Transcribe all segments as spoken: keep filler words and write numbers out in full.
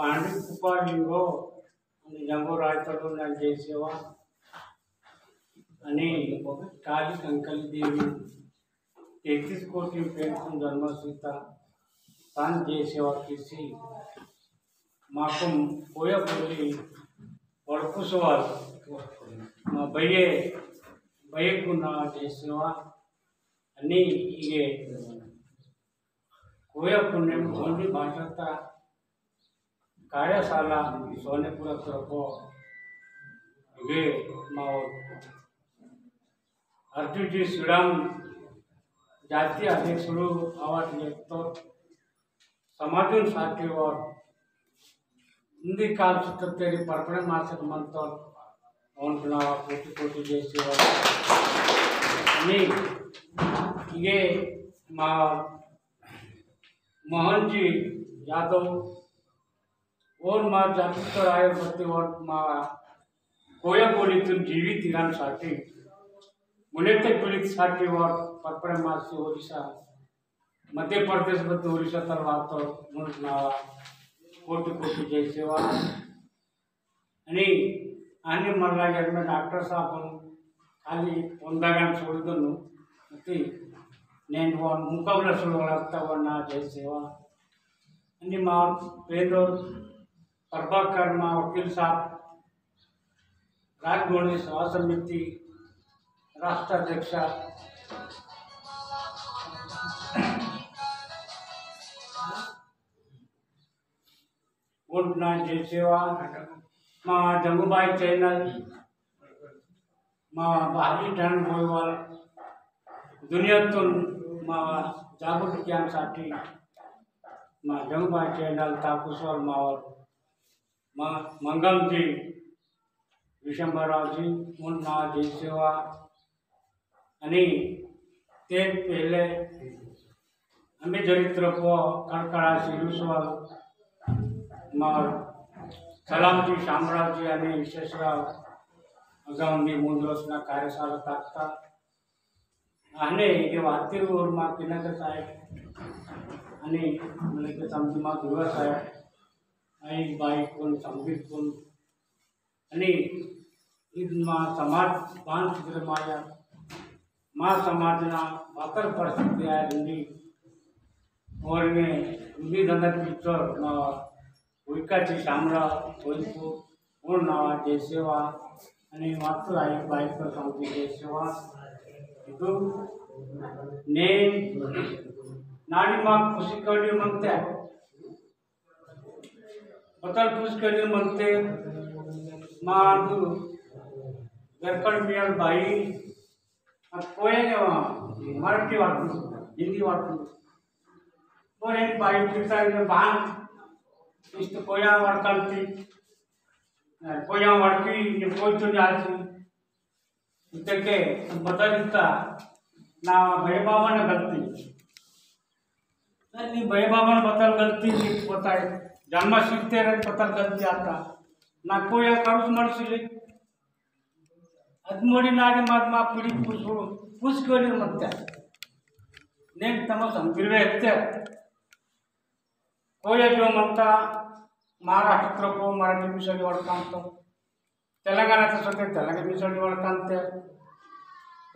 पांडी कुपार लिंगो अनि जंगो रायतोड़ो ना जय सेवा अनि काली कंकाली देवी तैंतीस कोटि पेंकुन जन्म सीता तान जय सेवा किसी माकुम कोया बोली वड़कुसवाल मा भैये भैये कुना जय सेवा अनि इगे कोया पुनेम गोंडी भाषाता कार्यशाला सोनेपुर तरफ वे माओ अर्जुजी सुडाम जातीय अध्यक्षुलु आवाज लेखतो समाजुन साथी और हिंदी काल सूत्र तेरी परपड़े मासिक मंत्र ओन बनावा कोटि कोटि जय सेवा। अनि इगे मा मोहन जी यादव और मा जातिस्वर आयुर्वेदी और मा कोया बोली तुम जीवित ईरान साठी मुनेते पीड़ित साठी और पकड़े मासी ओडिशा मध्य प्रदेश बत्ती ओडिशा तलवार तो मुन नावा कोटि कोटि जय सेवा। अनि आने मरला जन्म डॉक्टर साहब खाली पोंदागन छोड़ दनु अति नेन वन मुकाबला शुरू वाला तब ना जय सेवा। अनि मार पेंदोर प्रभाकर मा वकील साहब राजगोंडी सेवा समिति राष्ट्र अध्यक्ष गुड नाइट जय सेवा। मा जंगूबाई चैनल मा बाहरी टन होय वाला दुनिया तुन मा जागरूक ज्ञान साठी मा जंगूबाई चैनल ताकुसवाल मावल मा मंगल जी विशंबर राव जी उन ना जय सेवा। अनि तेन पहले हमें चरित्र को कड़कड़ा सिरुसवाल मार सलाम जी शामराव जी अनि विशेषराव अगाउंडी मूंदरोसना कार्यशाला ताकता। अने ये वातिर और मा पिनक साहेब अनि मने के समझ मा दुर्गा साहेब आई बाई कोन समझ कोन अनि इद मा समाज बांध चित्र माया मा समाज ना बातर परिस्थिति आय रंडी और में उन्नी धंधा पिक्चर मा उइका ची शामला कोई को उन नावा जय सेवा अनि मात्र आई बाई को समझ जय सेवा। तो ने नानी मा खुशी कड़ी मनते बतल पूछ के लिए मनते मांडू गरकड़ मियाल बाई। अब कोई नहीं वहाँ मराठी वाटू हिंदी वाटू और एक बाई कितना ने बांध इस तो कोया वड़कंती कोया वड़की ये कोई तो जाती इतके बतल इत्ता ना भय बाबा ने गलती। नहीं, नहीं, भय बाबा ने बतल गलती नहीं पता है। जन्म सीखते रहे बतल गलती आता। ना कोई करुस मरसी ले। अदमोड़ी नारी मात मा पीड़ी कुछ हो, कुछ क्यों नहीं मनता। नेन तमस हम गिरवे हत्या। कोई जो मनता महाराष्ट्र को मराठी मिसड़ी वड़कांतो, तेलंगाना तो सत्य तेलंगा मिसड़ी वड़कांते,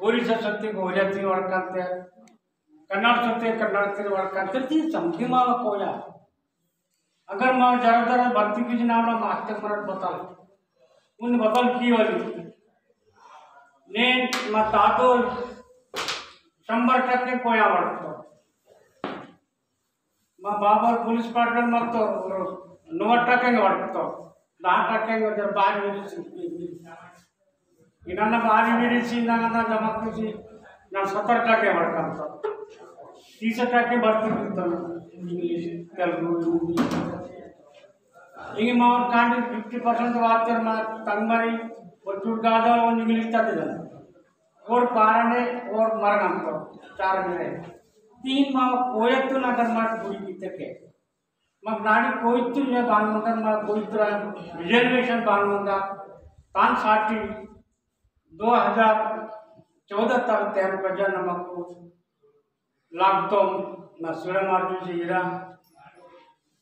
ओडिशा सत्य ओडिया ती वड़कांते, कन्नड़ सत्य कन्नड़ ती वड़कांते, ती समझी मावा कोया। अगर मावा जरा जरा भक्ति की जनावड़ा मास्टर मरत बतल, उन बतल की वाली। ने मा तातो शंबर टक्के कोया वड़तो। मा बाबर पुलिस पाटण मत्तो नौ टक्के वड़तो, दहा टक्के जर बाज विरिसी। इनन्ना बाज विरिसी, इनन्ना जमा किसी, ना सत्तर टक्के वड़कंतो। तीस टक्के भर्ती किंतो, इंग्लिश, तेलुगु, हिंदी। इंगे मावर कांडी fifty percent वातेर मा तंगमरी, और चुड़गादा, और इंग्लिश तक दन। और पारने और मरगम तो चार मिले। तीन माह कोयत्तु नगर मार पूरी कितके। मग नाड़ी कोयत्तु ने बान मंदर मार कोयत्तु रा reservation बान मंदा। तान साटी दो हज़ार चौदह तक तेरह बजा नमक लागतोम ना सुड़ा मार्जु जी इरा।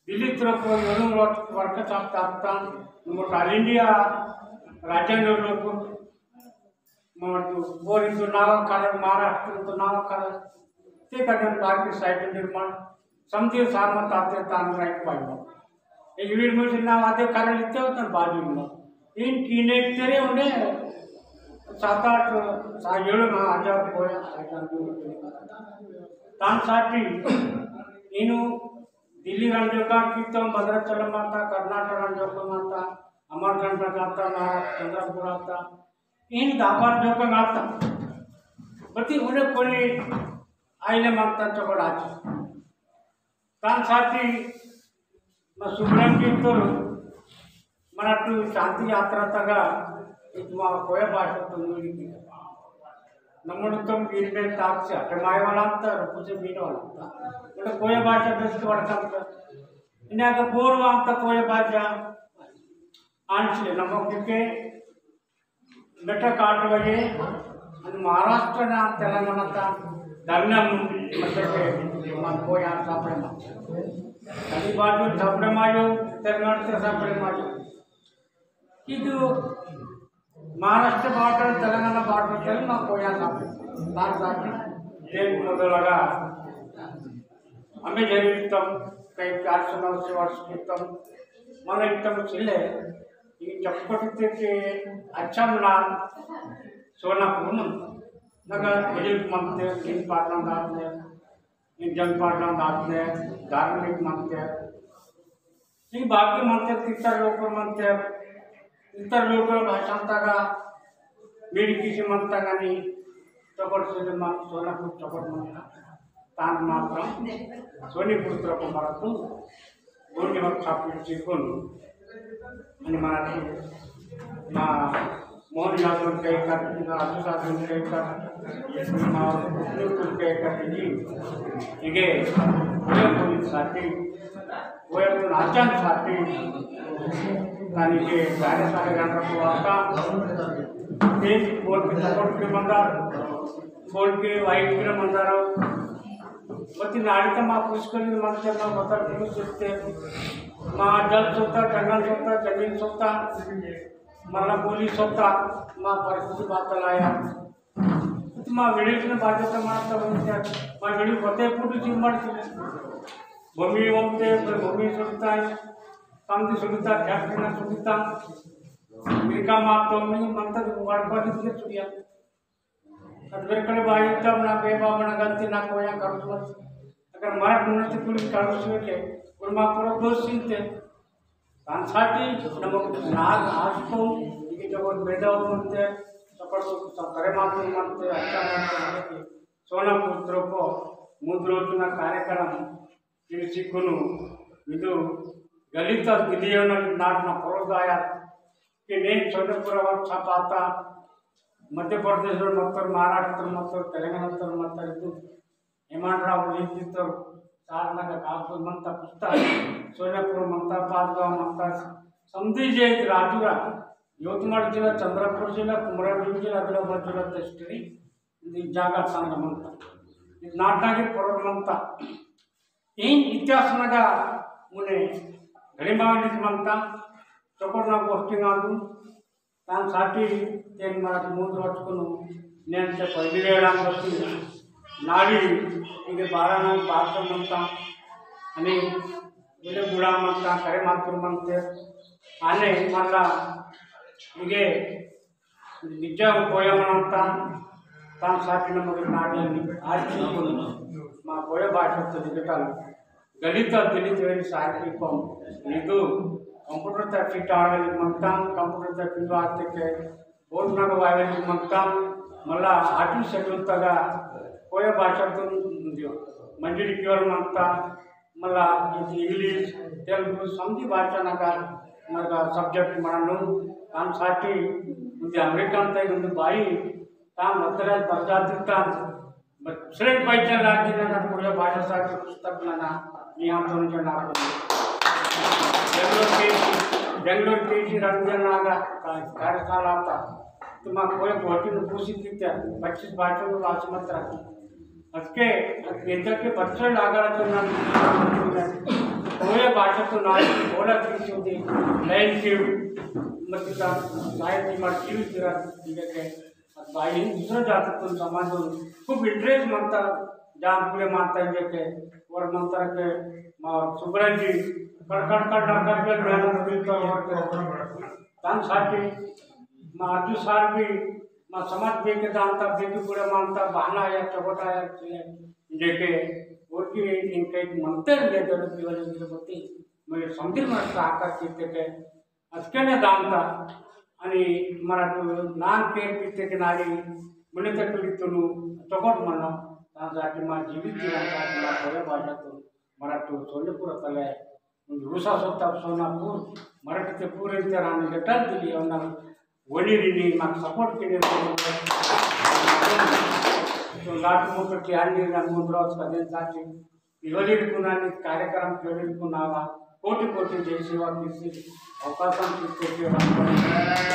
दिल्ली तरफ योनु वर्क साथ ताकता, मोट all India राजेंद्र लोग, मोट बोरिंग तो नावा कारण, महाराष्ट्र तो नावा कारण, ते कदम बाकी साइड निर्माण, समझे सार मत आते तान राइट पाइबो। ये वीर मुझे नाम आते कारण इतने उतना बाजू में। इन कीने तेरे उन्हें सात आठ साल ना हजार कोया, तान साथी इनु दिल्ली रंजोका कीतो, भद्राचलम आता, कर्नाटक रंजोका आता, अमरकंटक आता, ना चंद्रपुर आता, इन दापर जोका आता। बती उन्हें कोई आइले मारता चोकड़ाच। तान साथी म सुब्रम कीतो, मराठू शांति यात्रा तगा इतमा कोया भाषा तो नुड़ी की। नमन तुम वीर में ताप से हटे माय वाला अंतर, कुछ मीन वाला अंतर। मतलब कोया भाषा दस के वाला अंतर। इन्हें अगर बोर वाला अंतर कोया भाषा। आंसले नमक के बेटा काट बजे, अन महाराष्ट्र ना तेलंगाना ता धर्म मतलब के मन कोया सापड़े मा। अभी बाजू सापड़े मायो, तेलंगाना से सापड़े मायो। इदु महाराष्ट्र border, तेलंगाना border चल मा कोया ना बात बात देख मुझे लगा। हमें जरूर तम कई चार सौ नौ सौ वर्ष के तम मन एकदम चिल्ले। ये चक्कर ते के अच्छा मना सोना कुमन नगर मिडिल मंते, दिन पाटन दात ने, दिन जन पाटन दात ने, धार्मिक मंते, ती बाकी मंते, इतर लोग मंते, इतर लोग भाषा तगा, मेरी किसी मंता का नहीं, चपड़ से मन, सोना कुछ चपड़ मंता, तान मात्र, सोनी पुत्र को मरतु, गोंडी मत खापी चिकुन, अनि मराठी, मा मोहन यादव कई कर, राजू साधन कई कर, मा विष्णु कई कर जी, इगे, पूरे पूरी साथी, वो एक नाचन साथी, तानी के बारह साढ़े ग्यारह को आता, तेज बोल के support के मंदार, बोल के वाइट के मंदार, बती नाड़ी का मा पुष्कर मंदार, मा बतर पुरुष सकते, मा जल सोता, जंगल सोता, जमीन सोता, मरना बोली सोता, मा परिस्थिति बात लाया। मा village ने बाजे तो मा तो उनके, मा village बते पुटु चिमड़ चिले। भूमि वमते, भूमि सुनता है, काम की सुनता, क्या करना सुनता। इनका मा तो नहीं मनता तो वाड़ पर नहीं सुनिया। अद बेरकड़े बाई तब ना बेबा बना गलती ना कोया करो मत। अगर मार मुनत पुलिस कारो सुनके, उनमा पूरा दोष चिंते। तान साटी नमक नाग आसको, इके जगत बेदा मंते, सपर तो सपरे मातु मंते, अच्छा मंते, सोना पुत्र को मुद्रोचना कार्यक्रम, इनसिकुनु, इदु गलित दिलियोन नाटना परोदाया, कि ने सोनपुर वर्क छापाता, मध्य प्रदेश में मत्तर, महाराष्ट्र मत्तर, तेलंगाना मत्तर, मत्तर इदु हेमंत राव लिखित सारना का कागज मनता पुस्तक, सोलापुर मनता, पादगाव मनता, समधी जे राजुरा, यवतमाळ जिल्हा, चंद्रपूर जिल्हा, कुमरंभीम जिल्हा, आदिलाबाद जिल्हा, तस्करी, इदी जागा संग मनता। इद नाटनागिर परर मनता। इन इतिहास नगा मुने घड़ीमावली मनता, चोकोरना गोष्ठी नादू, तान साटी तेन मरत मूंद रोचकुनु नेन ते पहली वेळा बस्ती नाडी इगे बाराना बारसो मंता अनि इगे बुड़ा मंता करे मातुर मंते आने मल्ला इगे निजा कोया मंता तान साटी नमक नाडी आज मा कोया भाषा तो दिगटल गलित दिलित वेरी साइकिल पम निदु कंप्यूटर ते फिट आवेल मंता कंप्यूटर ते फिट आते के बोर्ड नग वावेल मंता मला आर्टिफिशियल तगा कोया भाषा तुन दियो मंजूरी केवल मंता मला इंग्लिश तेलुगु समधी भाषा नगा नगा सब्जेक्ट मनानु तान साटी उंदे अमेरिकन ते उंदे बाई तान वतराल बजाती तान बसरेट पैसा लागी ना कोई भाषा सा की पुस्तक ना ना यहाँ तो उनके नाम बेंगलोर के बेंगलोर के इसी रंजन नागा का- कार्यशाला आता तो मैं कोई बहुत ही पूछी थी क्या पच्चीस भाषा में भाषा मत रखी अजके इधर के बच्चे लागा तो ना कोई भाषा तो ना बोला की तो दे लाइन के मतलब साहित्य मार जीवित रहा। ठीक है, भाई दूसरा जात तो समाज खूब इंटरेस्ट मानता, जान पूरे मानता है के और मंत्र के मार सुब्रत जी कड़ कड़ कड़ कड़ कड़ के मेहनत करता और के तन साथी मा अज्जु सार भी मा समाज भी के दानता भी के पूरे मानता बहाना या चौकटा या जेके और की इनके मंत्र ले जरूरत की वजह से बत्ती मैं समझ में आकर्षित के अस्केने दांता अनि मराठू नान पेर पित्ते के नाडी मुनित पीड़ितनु चोकट मना तान जाति मा जीवित जीवन का मा कोरे भाषा तो मराठू सोनेपुर तले उन रूसा सोता सोनापुर मराठी ते पूरे ते रानी लेटर दिली उन्ना वनी रिनी मा सपोर्ट के लिए तो लाट मोटर के आंडी ना मुद्रा उसका दिन साथी इवलीर कुनानी कार्यक्रम केवलीर कुनावा कोटि कोटि जय सेवा कीसी अवकाशम कीसी के